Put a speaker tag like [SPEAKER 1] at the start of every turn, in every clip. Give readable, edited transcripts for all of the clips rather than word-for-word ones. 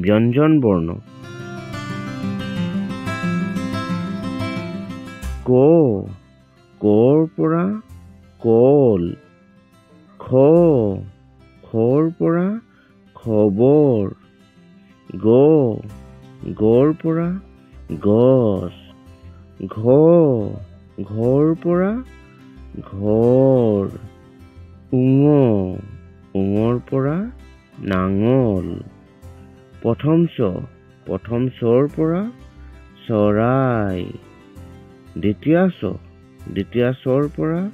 [SPEAKER 1] ব্যঞ্জন বৰ্ণ। ক, কৰ পৰা কল। খ, খৰ পৰা খবৰ। গ, গৰ পৰা গছ। ঘ, ঘৰ পৰা ঘৰ। উঙ, উঙৰ পৰা নাঙল। প্ৰথম চ, প্ৰথম চৰ পৰা চৰাই। দ্বিতীয় চ, দ্বিতীয় চৰ পৰা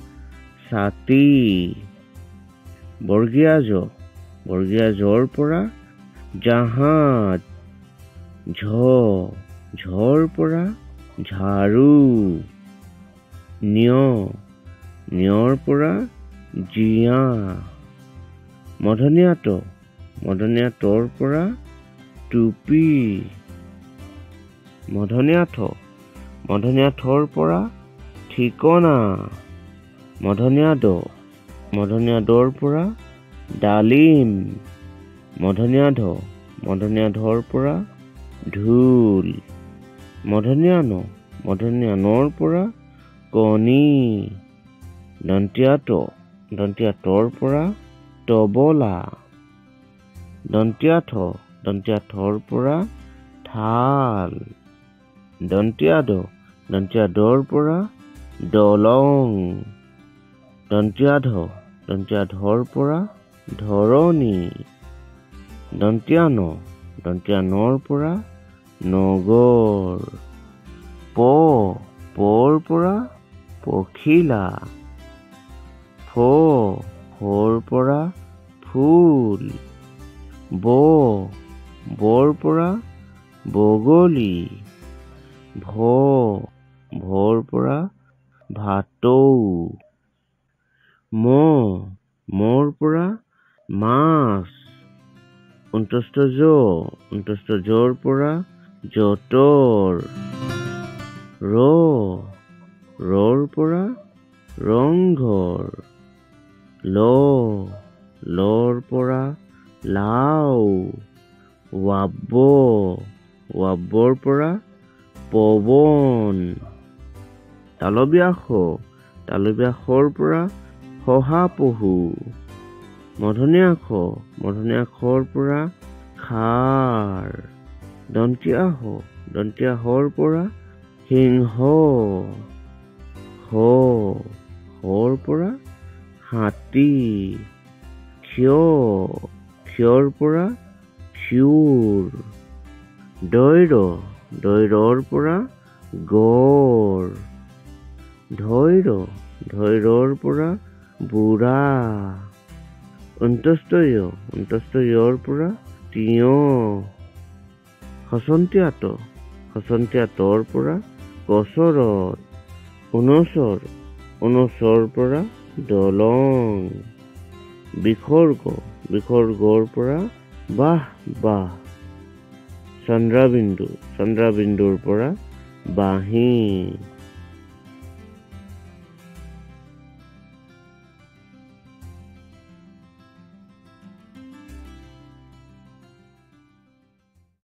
[SPEAKER 1] ছাতি। বৰ্গীয়া জ, বৰ্গীয়া জৰ পৰা জাহাজ। ঝ, ঝৰ পৰা ঝাৰু। নিয়, নিয়ৰ পৰা জিয়া। মধনীয়া ত, মধনীয়া তৰ পৰা টুপি। মধনীয়া থ, মধনীয়া থৰ পৰা ঠিকনা। মধনীয়া দ, মধনীয়া দৰ পৰা ডালিম। মধনীয়া ধ, মধনীয়া ধৰ পৰা ঢোল। মধনীয়া ন, মধনীয়া নৰ পৰা কণী। দন্তীয়া ত, দন্তীয়া তৰ পৰা তবলা। দন্তীয়া থ, দন্তীয়া থৰ পৰা থাল। দন্তীয়া দ, দন্তীয়া দৰ পৰা দলং। দন্তীয়া ধ, দন্তীয়া ধৰ পৰা ধৰণী। দন্তীয়া ন, দন্তীয়া নৰ পৰা নগৰ। প, পৰ পৰা পখিলা। ফ, ফৰ পৰা ফুল। ব, বৰ পৰা বগলী। ভ, ভৰ পৰা ভাটৌ। ম, মৰ পৰা মাছ। অন্তস্থ জ, অন্তস্থ জৰ পৰা যঁতৰ। ৰ, ৰৰ পৰা ৰংঘৰ। ল, লৰ পৰা লাও। ৱাব্ব, ৱাব্বৰ পৰা পৱন। তালবীয়া স, তালবীয়া সৰ পৰা শহাপহু। মধনীয়া খ, মধনীয়া খৰ পৰা খাৰ। দন্তীয়া হ, দন্তীয়া হৰ পৰা সিংহ। হ, হৰ পৰা হাতী। ক্ষয়, ক্ষয়ৰ পৰা ক্ষুৰ। দৈৰ, দৈৰৰ পৰা গড়। ধৈৰ, ধৈৰৰ পৰা বুঢ়া। অন্তস্থ য়, অন্তস্থ য়ৰ পৰা তিয়ঁহ। সচন্তীয়া ত, সচন্তীয়া তৰ পৰা কচৰৎ। ঊনচৰ, ঊনচৰ পৰা দলং। বিসৰ্গ, বিসৰ্গৰ পৰা বাহ বাহ। চন্দ্ৰবিন্দু, চন্দ্ৰবিন্দুৰ পৰা বাঁহী।